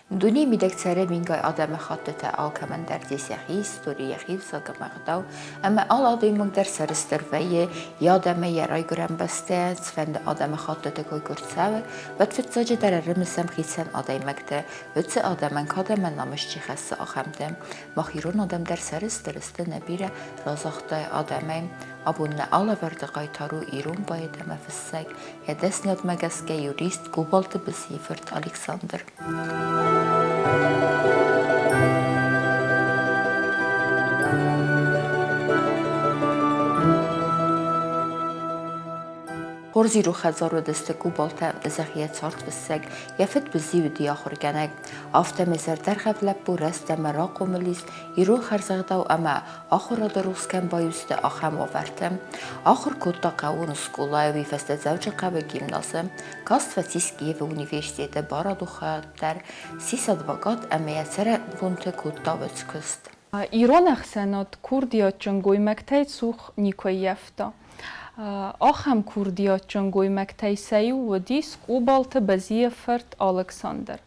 Дунейы мидӕг цӕры мингай адӕмыхӕттытӕ, алкӕмӕн дӕр ис йӕхи истори, йӕхи ӕвзаг ӕмӕ ӕгъдау, ӕмӕ алы адӕймаг дӕр сӕрыстыр вӕййы йӕ адӕмӕй, йӕ райгуырӕн бӕстӕйӕ, цыфӕнды адӕмыхӕттыты кой куы рцӕуы, уӕд фыццаджыдӕр ӕрымысӕм хицӕн адӕймӕгты, уыцы адӕмӕн кад ӕмӕ намыс чи хӕссы, ахӕмты. Мах ирон адӕм дӕр сӕрыстыр сты нӕ бирӕ разагътайы адӕмӕй. Абон нӕ алӕвӕрды хъайтар у ирон поэт ӕмӕ фыссӕг, йӕ дӕсныйадмӕ гӕсгӕ юрист Къубалты Бызийы фырт Александр. Хорз ирон хӕдзар уыдысты Къубалтӕ, зӕгъы йӕ цардфыссӕг, йӕ фыд Бызи уыди ахуыргӕнӕг. Афтӕмӕй зӕрдӕргъӕвд лӕппу рӕзт ӕмӕ рахъомыл ис ирон хӕрзӕгъдау ӕмӕ ахуырады рухс кӕм баиу сты, ахӕм уавӕрты. Ахуыр кодта хъӕууон скъолайы, уый фӕстӕ Дзӕуджыхъӕуы гимназы, каст фӕцис Киевы университеты барады хайад дӕр, ссис адвокат ӕмӕ йӕ цӕрӕнбонты кодта уӕзкуыст. Ирон ӕхсӕнад курдиатджын гоймӕгтӕй цух никуы ӕййӕфта. Ахӕм курдиатджын гоймӕгтӕй сӕ иу уыдис Къубалты Базийы фырт Алыксандр.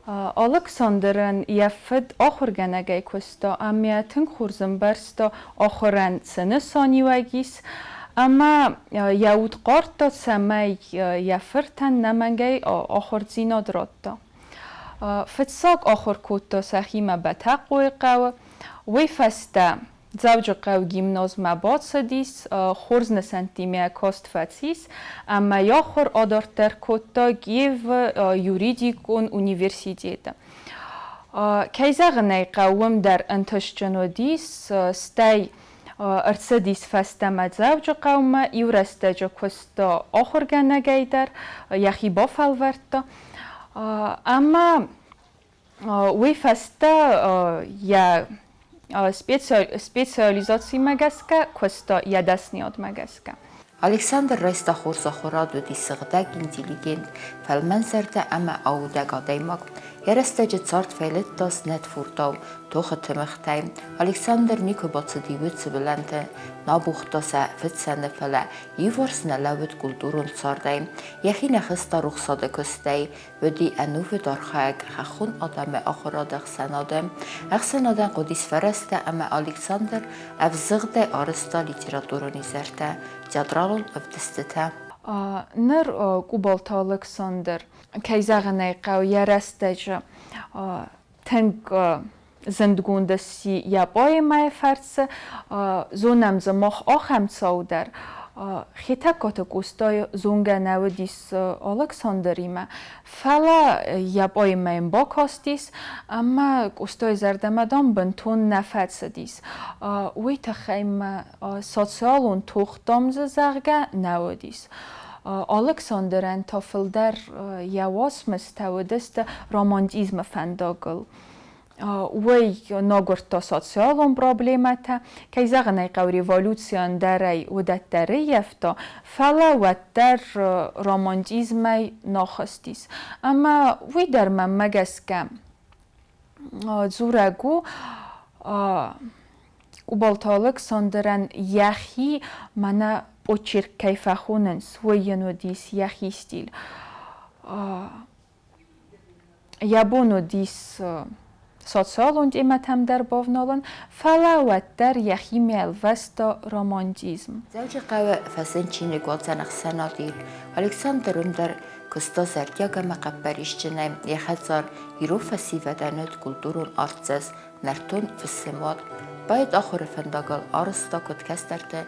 Алыксандрӕн йӕ фыд ахуыргӕнӕгӕй куыста ӕмӕ тынг хорз ӕмбӕрста ахуырӕн цы нысаниуӕг ис, ӕмӕ йӕ уд хъардта, цӕмӕй йӕ фыртӕн нӕмӕнгӕй ахуырдзинад радта. Фыццаг ахуыр кодта сӕхимӕ Бӕтӕхъойыхъӕуы, уый фӕстӕ Дзӕуджыхъӕуы гимназмӕ бацыдис, хорз нысӕнттимӕ каст фӕцис ӕмӕ йӕ ахуыр адарддӕр кодта Киевы юридикон университеты. Кӕй зӕгъын ӕй хъӕуы, уым дӕр ӕнтыстджын уыдис, стӕй ӕрцыдис фӕстӕмӕ Дзӕуджыхъӕумӕ, иу рӕстӕджы куыста ахуыргӕнӕгӕй дӕр, йӕхи бафӕлвӕрдта. Ӕмӕ уый фӕстӕ йӕ специализацимӕ гӕсгӕ куыста йӕ дӕсныйадмӕ гӕсгӕ. Александр райста хорз ахуырад, уыди сыгъдӕг интеллигент, фӕлмӕнзӕрдӕ ӕмӕ аудӕг адӕймаг. Йӕ рӕстӕджы цард фӕйлыдта знӕт фурдау, тохы тымыгътӕй. Александр никуы бацыди уыцы уылӕнты, набухта сӕ фыцӕны, фӕлӕ иуварс нӕ лӕууыд культурон цардӕй. Йӕхи нӕ хызта рухсады куыстӕй, уыди ӕнувыд архайӕг хӕххон адӕмы ахуырады ӕхсӕнады. Ӕхсӕнадӕн хъуыдис фӕрӕзтӕ ӕмӕ Александр ӕвзыгъдӕй арӕзта литературон изӕртӕ, театралон ӕвдыстытӕ. Ныр Къубалты Алыксандр, кӕй зӕгъын ӕй хъӕуы, йӕ рӕстӕджы тынг зындгонд сси йӕ поэмӕйы фӕрцы. Зонӕм дзы мах ахӕм цау дӕр. Хетӕгкаты Къостайы зонгӕ нӕ уыдис Алыксандримӕ, фӕлӕ йӕ поэмӕ йын бакастис ӕмӕ Къостайы зӕрдӕмӕ, дам, бынтон нӕ фӕцыдис. Уый тыххӕй ма социалон тох, дам, дзы, зӕгъгӕ, нӕ уыдис. Алыксандрӕн та фылдӕр йӕ уацмыстӕ уыдысты романтизмы фӕндагыл. Уый нагуырдта социалон проблемӕтӕ, кӕй зӕгъын ӕй хъӕуы, революцийӕн дӕр ӕй уыдӕттӕ рыййӕфта, фӕлӕ уӕддӕр романтизмӕй нӕ хызтис. Ӕмӕ уый дӕр мӕнмӕ гӕсгӕ дзурӕг у, Къубалты Алыксандрӕн йӕхи мӕнӕ почерк кӕй фӕхонынц, уый йын уыдис йӕхи стиль. Йӕ бон уыдис социалон темӕтӕм дӕр бавналын, фӕлӕ уӕддӕр йӕхимӕ ӕлвӕста романтизм. Дзӕуджыхъӕуы фӕзынд чиныгуадзӕн ӕхсӕнад Ир. Александр уым дӕр куыста зӕрдиаг ӕмӕ хъӕппӕрисджынӕй. Йӕ хӕдзар ирон фӕсивӕдӕн уыд культурон артдзӕст, нӕртон фысымуат. Поэт ахуыры фӕндагыл арӕзта куыд кӕстӕрты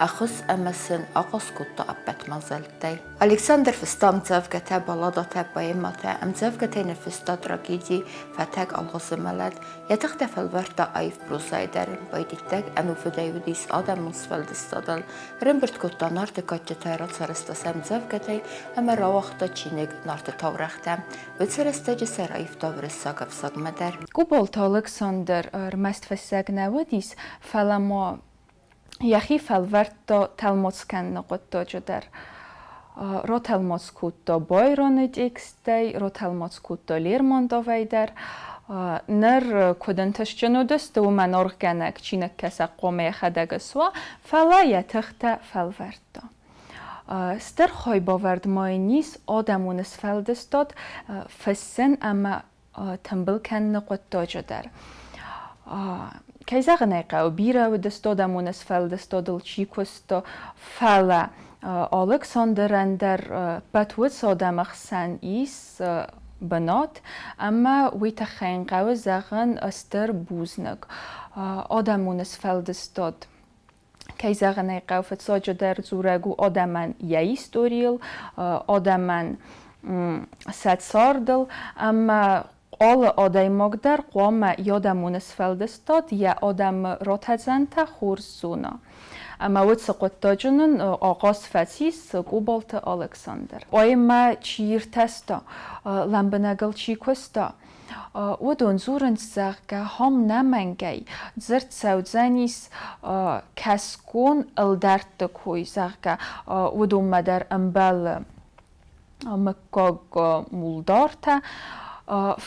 ӕххуыс ӕмӕ сын ахъаз кодта ӕппӕт мадзӕлттӕй. Александр фыста ӕмдзӕвгӕтӕ, балладӕтӕ, поэмӕтӕ, ӕмдзӕвгӕтӕй ныффыста трагеди Фӕтӕг Алгъуызы мӕлӕт. Йӕ тыхтӕ фӕлвӕрдта аив прозӕйы дӕр. Поэт иттӕг ӕнувыдӕй уыдис адӕмон сфӕлдыстадыл. Ӕрӕмбырд кодта Нарты кадджытӕ, рацарӕзта сӕ ӕмдзӕвгӕтӕй ӕмӕ рауагъта чиныг Нарты таурӕгътӕ. Уыцы рӕстӕджы сӕ раивта уырыссаг ӕвзагмӕ дӕр. Къубалты Алыксандр ӕрмӕст фыссӕг нӕ уыдис, фӕлӕ ма йӕхи фӕлвӕрдта тӕлмац кӕныны хъуыддаджы дӕр. Ратӕлмац кодта Байроны тексттӕй, ратӕлмац кодта Лермонтовӕй дӕр. Ныр куыд ӕнтыстджын уыдысты, уымӕн аргъгӕнӕг чиныгкӕсӕг хъуамӕ йӕхӕдӕг суа, фӕлӕ йӕ тыхтӕ фӕлвӕрдта. Стыр хайбавӕрд ма йын ис адӕмон сфӕлдыстад фыссын ӕмӕ тымбыл кӕныны хъуыддаджы дӕр. Кӕй зӕгъын ӕй хъӕуы, бирӕ уыдысты адӕмон сфӕлдыстадыл чи куыста, фӕлӕ Алыксандрӕн дӕр ӕппӕт уыцы адӕмы хсӕн ис бынат, ӕмӕ уый тыххӕй хъӕуы зӕгъын стыр бузныг. Адӕмон сфӕлдыстад, кӕй зӕгъын ӕй хъӕуы, фыццаджыдӕр дзурӕг у адӕмӕн йӕ историйыл, адӕмӕн сӕ цардыл ӕмӕ алы адӕймаг дӕр хъуамӕ йӕ адӕмон сфӕлдыстад, йӕ адӕмы ратӕдзӕнтӕ хорз зона. Ӕмӕ уыцы хъуыддаджы нын ахъаз фӕцис Къубалты Алыксандр. Поэмӕ чи иртӕста, лӕмбынӕгыл чи куыста, уыдон дзурынц, зӕгъгӕ, хом нӕмӕнгӕй дзырд цӕудзӕнис кӕсгон ӕлдӕртты кой, зӕгъгӕ, уыдонмӕ дӕр ӕмбӕлы мыггаг мулдартӕ.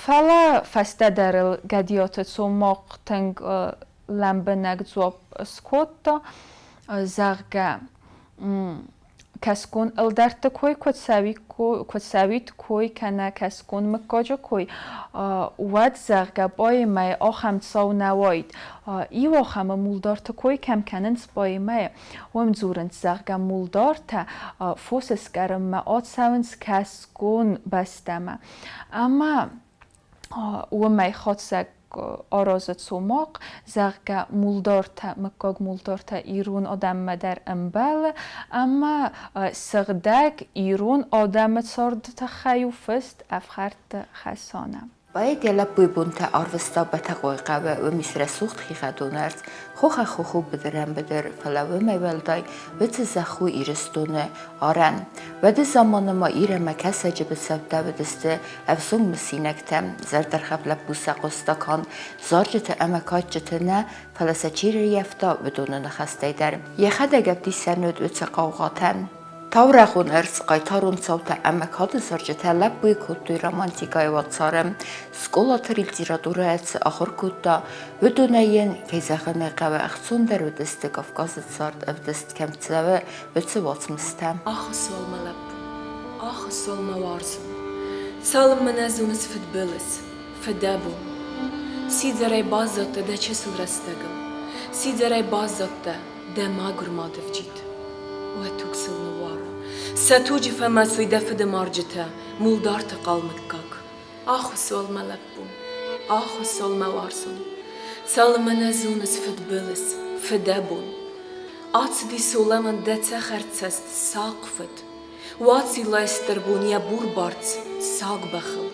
Фӕлӕ фӕстӕдӕр ыл Гӕдиаты Цомахъ тынг лӕмбынӕг дзуапп скодта, зӕгъгӕ, кӕсгон ӕлдӕртты кой куы цӕуид кой кӕнӕ кӕсгон мыггаджы кой, уӕд, зӕгъгӕ, поэмӕйы ахӕм цау нӕ уаид. Иу ахӕмы мулдарты кой кӕм кӕнынц поэмӕйы, уым дзурынц, зӕгъгӕ, мулдартӕ фосы скъӕрынмӕ ацӕуынц кӕсгон бӕстӕмӕ. Ӕмӕ уымӕй хатдзӕг аразы Цомахъ, зӕгъгӕ, мулдартӕ, мыггаг мулдартӕ ирон адӕммӕ дӕр ӕмбӕлы ӕмӕ сыгъдӕг ирон адӕмы царды тыххӕй у фыст Ӕфхӕрдты Хӕсанӕ. Поэт йӕ лӕппуйы бонтӕ арвыста Бӕтӕхъойыхъӕуы, уым ис рӕсугъд хихӕдон ӕрдз, хохӕй-хох у быдырӕн быдыр, фӕлӕ уымӕй уӕлдай уыцы зӕхх у Ирыстоны арӕн. Уӕды заманы ма Ир ӕмӕ Кӕсӕджы быцӕуттӕ уыдысты ӕвзонг мысинӕгтӕ, зӕрдӕргъӕвд лӕппу сӕ хъуыста канд зарджыты ӕмӕ кадджыты нӕ, фӕлӕ сӕ чи рыййӕфта, уыдоны ныхӕстӕй дӕр. Йӕхӕдӕг ӕвдисӕн уыд уыцы хъаугъатӕн. Таурӕгъон ӕрдз, хъайтарон цаутӕ ӕмӕ кады зарджытӕ лӕппуйы кодтой романтикӕйы уацары. Скъолаты литературӕйӕ цы ахуыр кодта, уыдонӕй йын, кӕй зӕгъын ӕй хъӕуы, ӕхцондӕр уыдысты Кавказы цард ӕвдыст кӕм цӕуы, уыцы уацмыстӕ. Ахуыссол мӕ лӕппу, ахуыссол мӕ уарзон, Цалынмӕ нӕ зоныс фыдбылыз, фыдӕбон. Сидзӕрӕй баззадтӕ дӕ чысыл рӕстӕгыл, Сидзӕрӕй баззадтӕ дӕ мӕгуыр мады вджид. Уӕ туг сыл ныууара, сӕ туджы фӕмӕцой дӕ фыды марджытӕ, Мулдарты хъал мыггаг. Ахуыссол мӕ лӕппу, ахуыссол мӕ уарзон, Цалынмӕ нӕ зоныс фыдбылыз, фыдӕбон. Ацыди Солӕмӕн дӕ цӕхӕрцӕст сахъ фыд. Уациллайы стыр бон йӕ бур барц саг бӕхыл.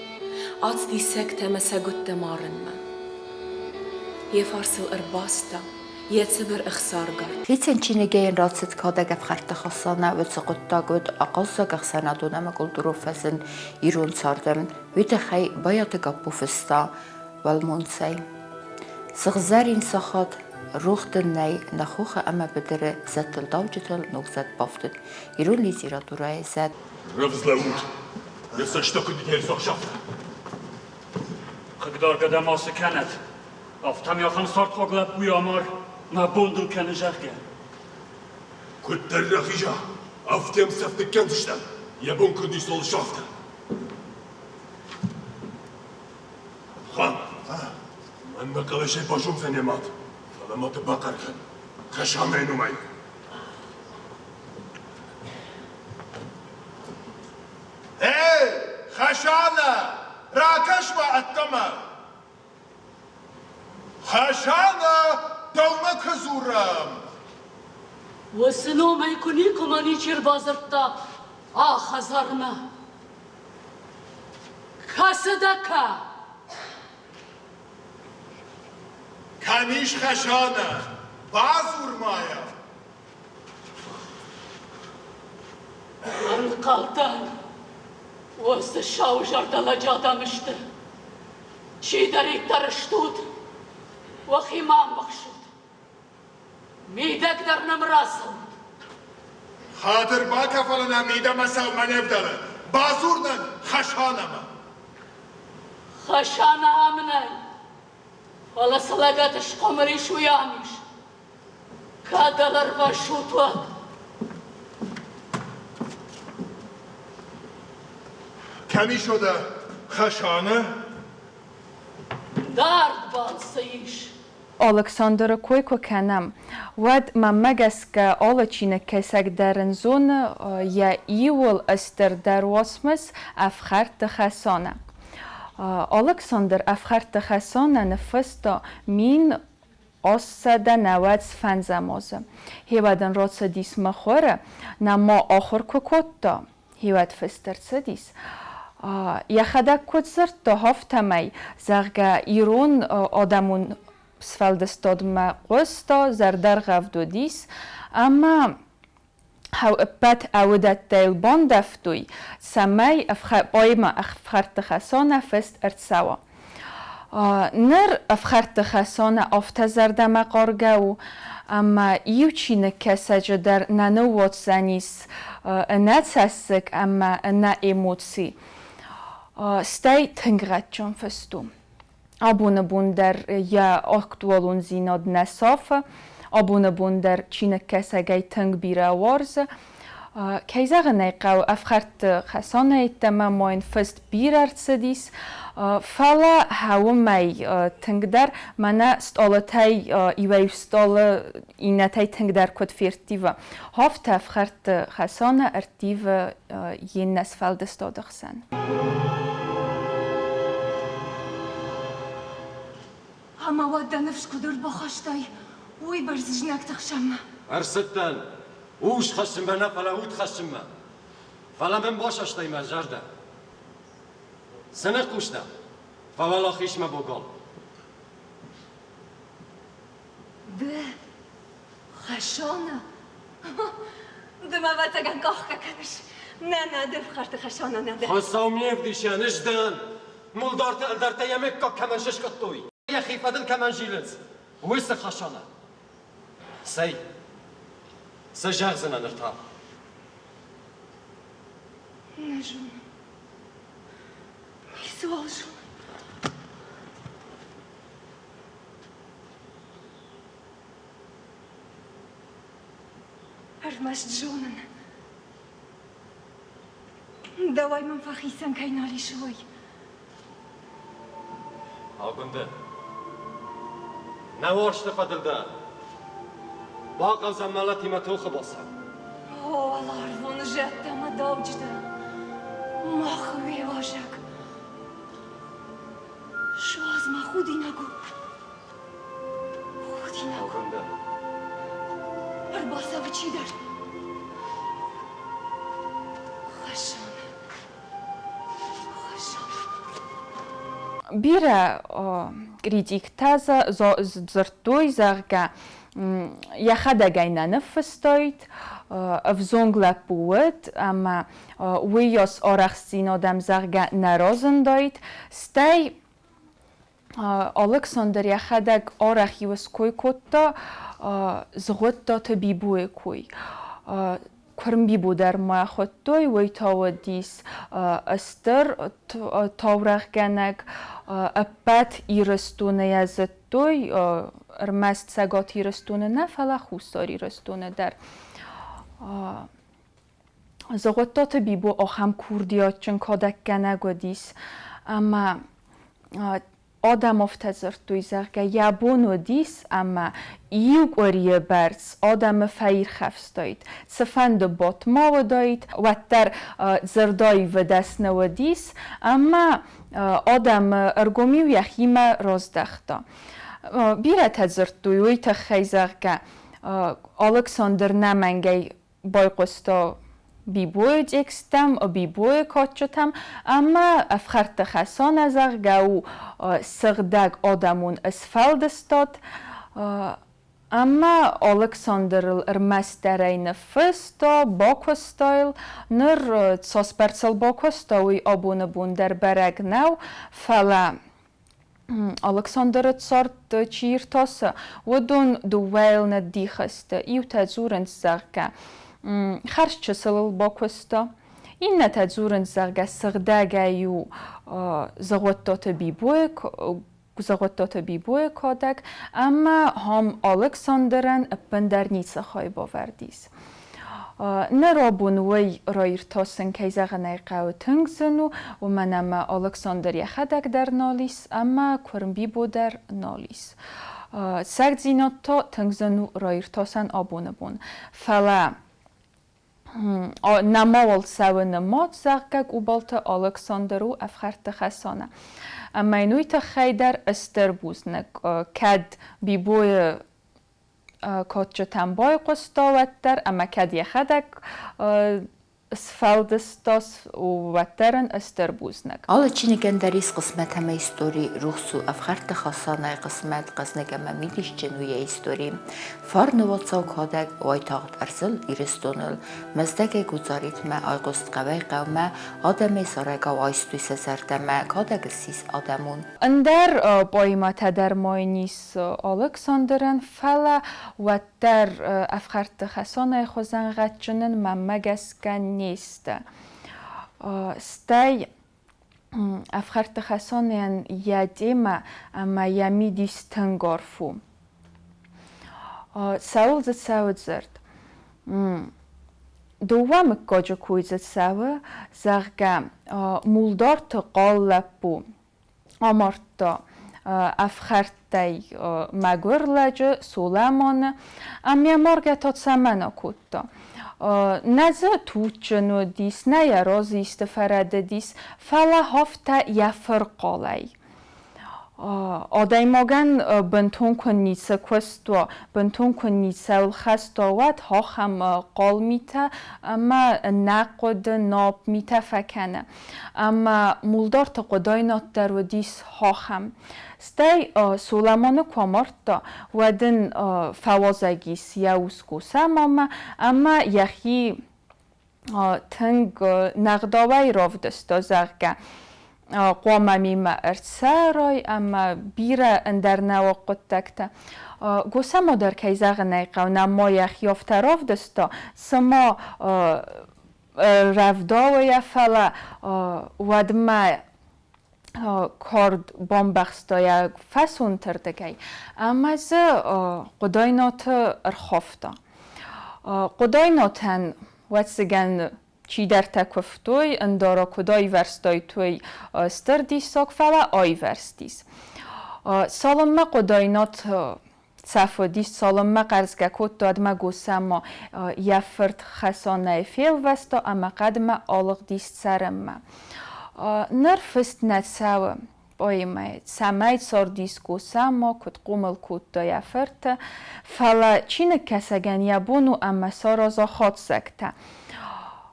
Ацыди сӕгтӕ мӕ сӕгуыттӕ марынмӕ. Йӕ фарсыл ӕрбаста йӕ цыбыр ӕхсаргард. Хицӕн чиныгӕй йын рацыд кадӕг Ӕфхӕрдты Хӕсанӕ, уыцы хъуыддаг уыд ахъаззаг ӕхсӕнадон ӕмӕ культурон фӕзынд ирон царды. Уый тыххӕй Байаты Гаппо фыста уӕлмонцӕй. Сыгъзӕрин сахат, рох дын нӕй нӕ хохы ӕмӕ быдыры зӕдтыл-дауджытыл ног зӕд бафтыд. Ирон литературӕйы зӕд. Рӕвдз лӕуут, йӕ цӕстӕ куыд не рцахсафта. Хъыгдаргӕ дӕ мацы кӕнӕд, афтӕмӕй ахӕм цардхъуаг лӕппуйы амар, мӕ бон дыл кӕны, зӕгъгӕ. Куыддӕр рахиза, афтӕ йӕм цӕф ныккӕндзыстӕм, йӕ бон куыд ницуал сафта. Хан, мӕн мӕ хъӕлӕсӕй базондзӕн йӕ мад, фӕлӕ ма ды бахъӕр кӕн, Хӕсанӕйы номӕй. Эй, Хӕсанӕ, ракӕс-ма ӕддӕмӕ! Хӕсанӕ, дӕумӕ куы дзурӕм! Уыцы номӕй куы никуыма ничи ӕрбадзырдта а хӕдзармӕ. Кӕцы дӕ кӕ? Кӕм ис Хӕсанӕ? Бадзур-ма йӕм! Ӕнхъӕлдӕн, уыцы саузӕрдӕ лӕджы адӕм сты. Чидӕриддӕр стут, уӕхи ма ӕмбӕхсут. Мидӕг дӕр нӕм рацӕут. Хатыр бакӕ, фӕлӕ нӕ мидӕмӕ сӕумӕ не вдӕлы. Бадзур нын Хӕсанӕмӕ. Хӕсанӕ ам нӕй, фӕлӕ цы лӕгӕт схъуымыр ис, уый ам ис. Кӕд ӕрвӕссут, уӕд. Кӕм ис уӕдӕ Хӕсанӕ? Дард балцы ис. Алыксандры кой куы кӕнӕм, уӕд мӕнмӕ гӕсгӕ алы чиныгкӕсӕг дӕр ын зоны йӕ иууыл стырдӕр уацмыс Ӕфхӕрдты Хӕсанӕ. Алыксандр Ӕфхӕрдты Хӕсанӕ ныффыста 1895 азы. Хевӕд ын рацыдис мыхуыры, нӕма ахуыр куы кодта, хевӕд фыст ӕрцыдис. Йӕхӕдӕг куыд дзырдта, афтӕмӕй, зӕгъгӕ, ирон адӕмон сфӕлдыстадмӕ хъуыста, зӕрдӕргъӕвд уыдис ӕмӕ ӕппӕт уыдӕттӕ йыл бандӕвтой, цӕмӕй поэмӕ Ӕфхӕрдты Хӕсанӕ фыст ӕрцӕуа. Ныр Ӕфхӕрдты Хӕсанӕ афтӕ зӕрдӕмӕхъаргӕ у, ӕмӕ иу чиныгкӕсӕджы дӕр нӕ ныууадздзӕнис ӕнӕ цӕссыг ӕмӕ ӕнӕ эмоци. Стӕй тынг гъӕдджын фыст у. Абоны бон дӕр йӕ актуалондзинад нӕ сафы, абоны бон дӕр чиныгкӕсӕгӕй тынг бирӕ уарзы. Кӕй зӕгъын ӕй хъӕуы, ӕфхӕрдты Хӕсанӕ йеддӕмӕ ма йын фыст бирӕ ӕрцыдис, фӕлӕ уымӕй тынгдӕр мӕнӕ стъалытӕй иуӕй-иу стъалы иннӕтӕй тынгдӕр куыд ферттивы, афтӕ ӕфхӕрдты Хӕсанӕ ӕрттивы йе ннӕ сфӕлдыстады хсӕн. Ӕмӕ уӕд дӕ ныфс куыд ӕрбахастай уыйбӕрц знӕгты хсӕнмӕ? Ӕрцыдтӕн ус хӕссынмӕ нӕ, фӕлӕ уд хӕссынмӕ. Фӕлӕ мын басастай мӕ зӕрдӕ. Цы ныхъхъус дӕ? Фӕуӕлахиз мӕ богал. Ды, Хӕсанӕ? Ды мӕ ӕвӕццӕгӕн къахгӕ кӕныс. Нӕ, нӕ, ды ӕфхӕрды Хӕсанӕ нӕ дӕ. Хуыцау ме вдисӕн, ӕз дӕн, Мулдарты ӕлдӕрттӕ йӕ мыггаг кӕмӕн сыскъуыдтой, йӕхи фӕдыл кӕмӕн зилынц, уыцы Хӕсанӕ. Цӕй, цы зӕгъдзынӕ ныр та? Нӕ зонын. Ницыуал зонын. Ӕрмӕст зонын, дӕуӕй мын фӕхицӕн кӕй нал ис, уый. Агуындӕ, нӕ уарзты фӕдыл дӕ бахъӕудзӕн мӕлӕтимӕ тохы бацӕуын. О, уӕларвон зӕдтӕ ӕмӕ дауджытӕ, мах уе уазӕг. Суадз мӕ худинаг у. Худинаг у. Ӕрбацӕуы чидӕр. Хӕсанӕ. Хӕсанӕ. Бирӕ критиктӕ дзырдтой, зӕгъгӕ, йӕхӕдӕг ӕй нӕ ныффыстаид, ӕвзонг лӕппу уыд ӕмӕ уыйас арӕхстдзинадӕм, зӕгъгӕ, нӕ разындаид. Стӕй Алыксандр йӕхӕдӕг арӕх-иу ской кодта Зыгъуыдтаты Бибойы кой. Куырм Бибо дӕр ма хуыдтой, уый та уыдис стыр таурӕгъгӕнӕг, ӕппӕт Ирыстоны йӕ зыдтой, ӕрмӕст Цӕгат Ирыстоны нӕ, фӕлӕ Хуссар Ирыстоны дӕр. Зыгъуыдтаты Бибо ахӕм курдиатджын кадӕггӕнӕг уыдис, ӕмӕ адӕм афтӕ дзырдтой, зӕгъгӕ, йӕ бон уыдис, ӕмӕ иу къуырийы бӕрц адӕмы фӕирхӕфстаид. Цыфӕнды бадт ма уыдаид, уӕддӕр дзырдаивы дӕсны уыдис, ӕмӕ адӕмы ӕргом-иу йӕхимӕ раздӕхта. Бирӕтӕ дзырдтой уый тыххӕй, зӕгъгӕ, Алыксандр нӕмӕнгӕй байхъуыста Бибойы тексттӕм, Бибойы кадджытӕм ӕмӕ Ӕфхӕрдты Хӕсанӕ, зӕгъгӕ, у сыгъдӕг адӕмон сфӕлдыстад. Ӕмӕ Алыксандрыл ӕрмӕстдӕрӕй ныффыста, бакуыста йыл. Ныр цасбӕрцыл бакуыста, уый абоны бон дӕр бӕрӕг нӕу, фӕлӕ Алыксандры цард чи иртасы, уыдон дыууӕйыл ныддих сты. Иутӕ дзурынц, зӕгъгӕ, хӕрз чысылыл бакуыста, иннӕтӕ дзурынц, зӕгъгӕ, сыгъдӕгӕй у Зыгъуыдтоты Бибойы кадӕг ӕмӕ ам Алыксандрӕн ӕппындӕр ницы хай бавӕрд ис. Ныр абон уый раиртасын, кӕй зӕгъын ӕй хъӕуы, тынг зын у, уымӕн ӕмӕ Алыксандр йӕхӕдӕг дӕр нал ис ӕмӕ куырм Бибо дӕр нал ис. Цӕгдзинад та тынг зын у раиртасӕн абоны бон. Фӕлӕ нӕмауал цӕуы нымад, зӕгъгӕ, Къубалты Алыксандр у ӕфхӕрдты Хӕсанӕ. Ӕмӕ йын уый тыххӕй дӕр стыр бузныг, кӕд Бибойы кадджытӕм байхъуыста уӕддӕр ӕмӕ кӕд йӕхӕдӕг сфӕлдыста, уӕддӕр ын стыр бузныг. Алы чиныгӕн дӕр ис хъысмӕт ӕмӕ истори, рухс у ӕфхӕрдты Хасанайы хъысмӕт, хъӕзныг ӕмӕ мидисджын у йӕ истори. Фарны уацау кадӕг уайтагъд ӕрзылд Ирыстоныл, Мӕздӕгӕй Гудзаритмӕ айхъуыст хъӕуӕй-хъӕумӕ, адӕмӕй зарӕгау айстой сӕ зӕрдӕмӕ, кадӕг ссис адӕмон. Ӕндӕр поэмӕтӕ дӕр ма йын ис Алыксандрӕн, фӕлӕ уӕддӕр ӕфхӕрдты Хӕсанӕйы хуызӕн гъӕдджынын мӕнмӕ гӕсгӕ не сты. Стӕй ӕфхӕрдты Хӕсанӕйӕн йӕ темӕ ӕмӕ йӕ мидис тынг арф у. Цӕуыл дзы цӕуы дзырд? Дыууӕ мыггаджы кой дзы цӕуы, зӕгъгӕ, Мулдарты хъал лӕппу амардта ӕфхӕрдтӕй мӕгуыр лӕджы Солӕманы, ӕмӕ йӕ маргӕ та цӕмӕн акодта? Нӕ дзы туджджын уыдис, нӕ йӕ разы исты фӕрӕдыдис, фӕлӕ хафта йӕ фырхъалӕй. Адӕймагӕн бынтон куы ницы куыст уа, бынтон куы ницӕуыл хӕст уа, уӕд ахӕм хъал митӕ ӕмӕ нӕхъуыды, напп митӕ фӕкӕны. Ӕмӕ Мулдарты Хъуыдайнат дӕр уыдис ахӕм. Стӕй Солӕманы куы амардта, уӕд ын фӕуазӕг ис йӕ ус Госӕмамӕ ӕмӕ йӕхи тынг нӕгъдауӕй равдыста, зӕгъгӕ, хъуамӕ мемӕ ӕрцӕрай ӕмӕ бирӕ ӕндӕр нӕуӕг хъуыддӕгтӕ. Госӕма дӕр, кӕй зӕгъын ӕй хъӕуы, нӕма йӕхи афтӕ равдыста, цыма рӕвдауы йӕ, фӕлӕ уӕдмӕ кард бамбӕхста йӕ фӕсонтырдыгӕй ӕмӕ дзы Хъуыдайнаты ӕрхафта. Хъуыдайнатӕн, ӕвӕццӕгӕн, чидӕртӕ куывтой, ӕндӕра куыд айвӕрстайтой стыр диссаг, фӕлӕ айвӕрстис. Цалынмӕ Хъуыдайнат Цӕф уыдис, цалынмӕ хъӕрзгӕ кодта, уӕдмӕ Госӕма йӕ фырт Хӕсанӕйы фелвӕста ӕмӕ хъӕдмӕ алыгъдис цӕрынмӕ. Ныр фыст нӕ цӕуы поэмӕйы, цӕмӕй цардис Госӕма, куыд хъомыл кодта йӕ фырты, фӕлӕ чиныгкӕсӕгӕн йӕ бон у ӕмӕ сараза хатдзӕгтӕ.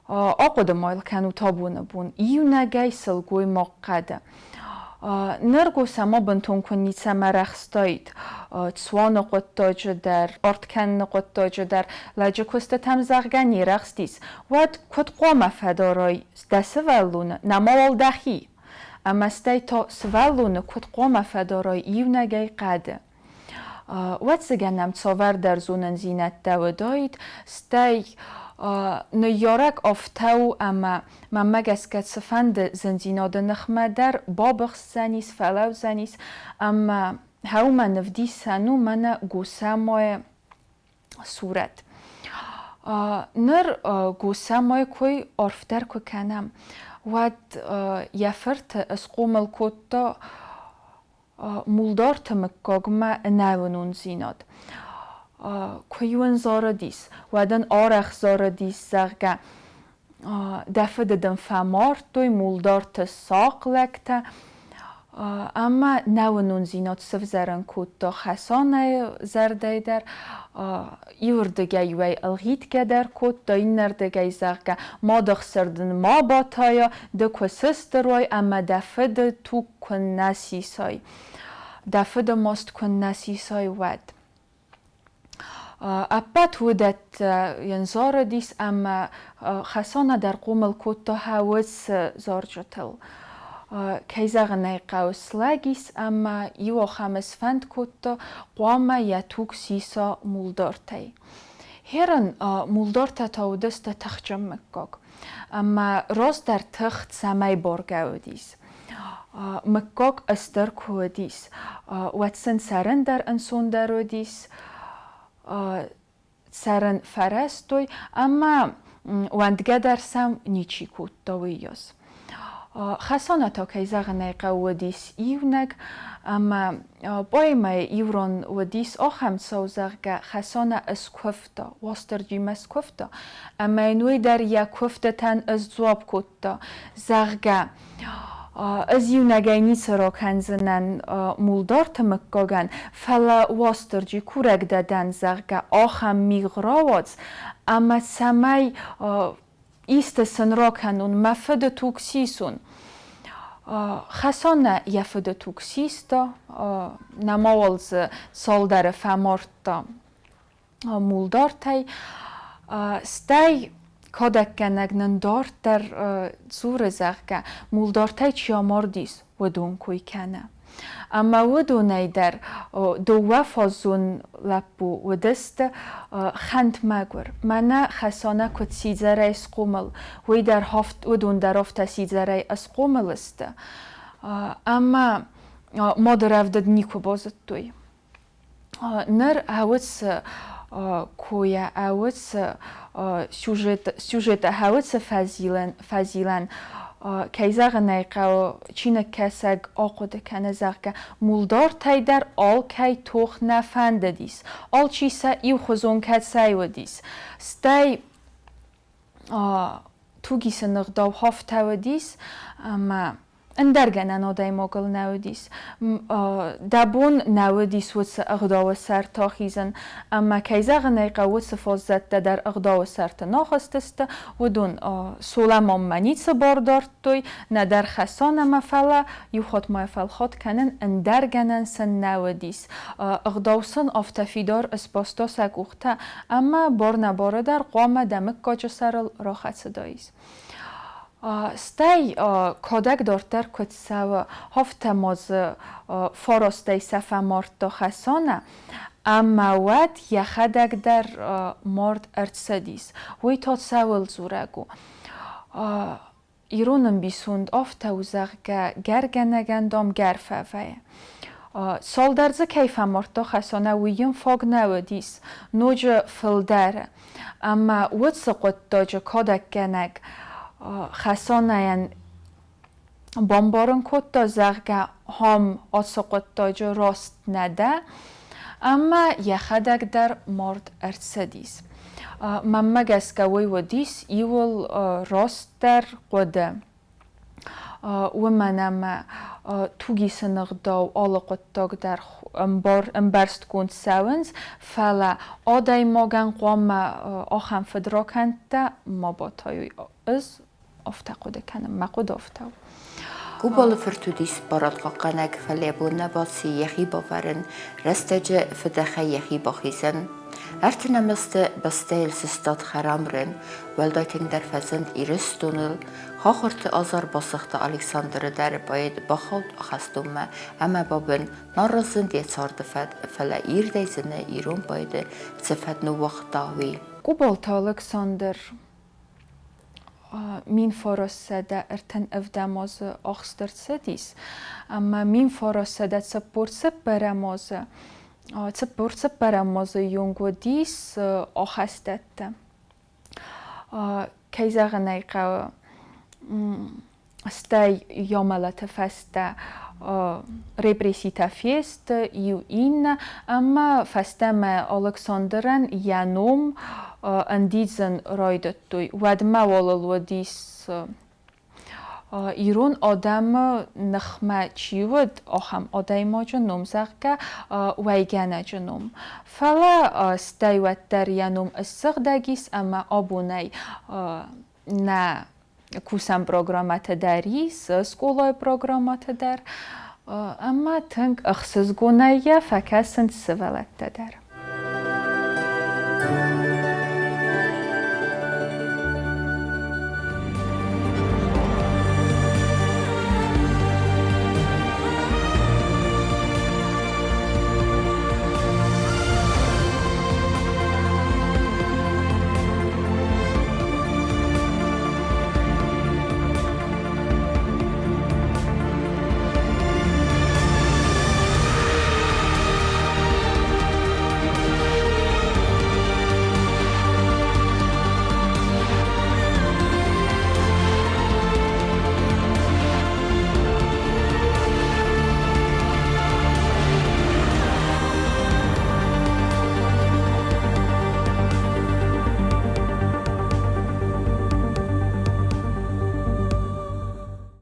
Ахъуыды ма йыл кӕнут абоны бон, иунӕгӕй сылгоймаг хъӕды. Ныр Госӕма бынтон куы ницӕмӕ рӕхстаид цуаны хъуыддаджы дӕр, арт кӕныны хъуыддаджы дӕр, лӕджы куыстытӕм, зӕгъгӕ, не рӕхстис, уӕд куыд хъуамӕ фӕдарай дӕ сывӕллоны, нӕма уал дӕхи? Ӕмӕ стӕй та сывӕллоны куыд хъуамӕ фӕдарай иунӕгӕй хъӕды? Ӕвӕццӕгӕн нӕм цавӕрдӕр зонындзинӕдтӕ уыдаид, стӕй ныййарӕг афтӕ у, ӕмӕ мӕнмӕ гӕсгӕ цыфӕнды зындзинады ныхмӕ дӕр бабыхсдзӕнис, фӕлӕудзӕнис ӕмӕ хӕумӕ нывдисӕн у мӕнӕ Госӕмайы сурӕт. Ныр Госӕмайы кой арфдӕр куы кӕнӕм, уӕд йӕ фырты схъомыл кодта Мулдарты мыггагмӕ ӕнӕуынондзинад. Куы-иу ын зарыдис, уӕд ын арӕх зарыдис, зӕгъгӕ, дӕ фыды дын фӕмардтой Мулдарты сахъ лӕгтӕ, ӕмӕ нӕуынондзинад сывзӕрын кодта Хӕсанӕйы зӕрдӕйы дӕр. Иуырдыгӕй-иу ӕй ӕлгъитгӕ дӕр кодта, иннӕрдыгӕй, зӕгъгӕ, мады хсыр дын ма батайа, ды куы сыстыр уай ӕмӕ дӕ фыды туг куыннӕ сисай, дӕ фыды маст куыннӕ сисай, уӕд. Ӕппӕт уыдӕттӕ йын зарыдис ӕмӕ Хӕсанӕ дӕр хъомыл кодта хӕуыцы зарджытыл. Кӕй зӕгъын ӕй хъӕуы, слӕг ис ӕмӕ иу ахӕмы сфӕнд кодта, хъуамӕ йӕ туг сиса мулдартӕй. Херын мулдартӕ та уыдысты тыхджын мыггаг. Ӕмӕ раздӕр тых цӕмӕй баргӕ уыдис. Мыггаг стыр куы уыдис, уӕд сын цӕрын дӕр ӕнцондӕр уыдис. цӕрын фӕрӕзтой ӕмӕ уӕндгӕ дӕр сӕм ничи кодта уыйас. Хӕсанӕ та, кӕй зӕгъын ӕй хъӕуы, уыдис иунӕг ӕмӕ поэмӕйы иурон уыдис ахӕм цау, зӕгъгӕ, Хӕсанӕ ыскуывта, Уастырджимӕ скуывта, ӕмӕ йын уый дӕр йӕ куывдтытӕн ысдзуапп кодта, зӕгъгӕ, ӕз иунӕгӕй ницы ракӕндзынӕн Мулдарты мыггагӕн, фӕлӕ Уастырджи курӕг дӕ дӕн, зӕгъгӕ, ахӕм мигъ рауадз, ӕмӕ цӕмӕй исты сын ракӕнон, мӕ фыды туг сисон. Хӕсанӕ йӕ фыды туг систа, нӕмауал дзы цалдӕры фӕмардта мулдартӕй. Стӕй кадӕггӕнӕг нын дарддӕр дзуры, зӕгъгӕ, мулдартӕй чи амардис, уыдон кой кӕны. Ӕмӕ уыдонӕй дӕр дыууӕ фаззон лӕппу уыдысты хӕнт мӕгуыр. Мӕнӕ Хӕсанӕ куыд сидзӕрӕй схъомыл, уый дӕр уыдон дӕр афтӕ сидзӕрӕй ысхъомыл сты. Ӕмӕ мады рӕвдыд никуы базыдтой. Ныр ӕвӕц койӕ ӕвӕц сюжет, сюжеты ӕвӕц фӕзилӕн, фӕзилӕн кӕй зӕгъын ӕй хъӕуы, чиныгкӕсӕг ахъуыды кӕны, зӕгъгӕ, Мулдартӕй дӕр алкӕй тох нӕ фӕндыдис, алчи сӕ иухуызон кӕцӕй уыдис. Стӕй тугисыны гъдау хафтӕ уыдис ӕмӕ ӕндӕр гӕнӕн адӕймагыл нӕ уыдис. Дӕ бон нӕ уыдис уыцы ӕгъдауы сӕрты ахизын, ӕмӕ, кӕй зӕгъын ӕй хъӕуы, уыцы фаззӕттӕ дӕр ӕгъдауы сӕрты нӕ ахызтысты, уыдон Солӕманмӕ ницы бар дардтой, нӕдӕр Хӕсанӕмӕ, фӕлӕ иу хатт ма фӕлхатт кӕнын ӕндӕр гӕнӕн сын нӕ уыдис. Ӕгъдау сын афтӕ фидар сбаста сӕ къухтӕ, ӕмӕ бар-нӕбары дӕр хъуамӕ дӕ мыггаджы сӕрыл рахӕцыдаис. Стӕй кадӕг дарддӕр куыд цӕуы, афтӕ ма дзы фарастӕй сӕ фӕмардта Хӕсанӕ, ӕмӕ уӕд йӕхӕдӕг дӕр мард ӕрцыдис. Уый та цӕуыл дзурӕг у? Ирон ӕмбисонд афтӕ у, зӕгъгӕ, гӕргӕнӕгӕн, дам, гӕр фӕвӕййы. Цалдӕр дзы кӕй фӕмардта Хӕсанӕ, уый йын фаг нӕ уыдис, ноджы фылдӕры. Ӕмӕ уыцы хъуыддаджы кадӕггӕнӕг Хӕсанӕйӕн бамбарын кодта, зӕгъгӕ, ам ацы хъуыддаджы раст нӕ дӕ, ӕмӕ йӕхӕдӕг дӕр мард ӕрцыдис. Мӕнмӕ гӕсгӕ уый уыдис иуыл растдӕр хъуыды. Уымӕн ӕмӕ тугисыны гъдау алы хъуыддаг дӕр ӕмбӕрстгонд цӕуынц, фӕлӕ адӕймагӕн хъуамӕ ахӕм фыдракӕндтӕ ма батайой. Ӕз афтӕ хъуыды кӕнын, мӕ хъуыды афтӕ у. Къубалы фырт уыдис барадхъахъхъӕнӕг, фӕлӕ йӕ бон нӕ баци йӕхи бавӕрын, рӕстӕджы фыдӕхӕй йӕхи бахизын. Ӕртынӕм азты бӕстӕйыл сыстад хӕрам рын, уӕлдай тынгдӕр фӕзынд Ирыстоныл. Хахуырты азар басыгъта Александры дӕр, поэт бахауд ахӕстонмӕ ӕмӕ бабын, нал разынд йӕ царды фӕд, фӕлӕ ирдӕй зыны ирон поэты цы фӕд ныууагъта, уый. Къубалты Александр 1937 азы ахст ӕрцыдис ӕмӕ 1944 азы 44 азы онг уыдис ахӕстӕттӕ. Кӕй зӕгъын ӕй хъӕуы, стӕй йӕ мӕлӕты фӕстӕ репресситӕ фесты иу иннӕ ӕмӕ фӕстӕмӕ Алыксандрӕн йӕ ном ӕндидзын райдыдтой. Уӕдмӕ уал ыл уыдис ирон адӕмы ныхмӕ чи уыд, ахӕм адӕймаджы ном, зӕгъгӕ, уӕйгӕнӕджы ном. Фӕлӕ стӕй уӕддӕр йӕ ном ссыгъдӕг ис ӕмӕ абонӕй нӕ кусӕн программӕтӕ дӕр ис, скъолайы программӕтӕ дӕр. Ӕмӕ тынг ӕхсызгонӕй йӕ фӕкӕсынц сывӕллӕттӕ дӕр.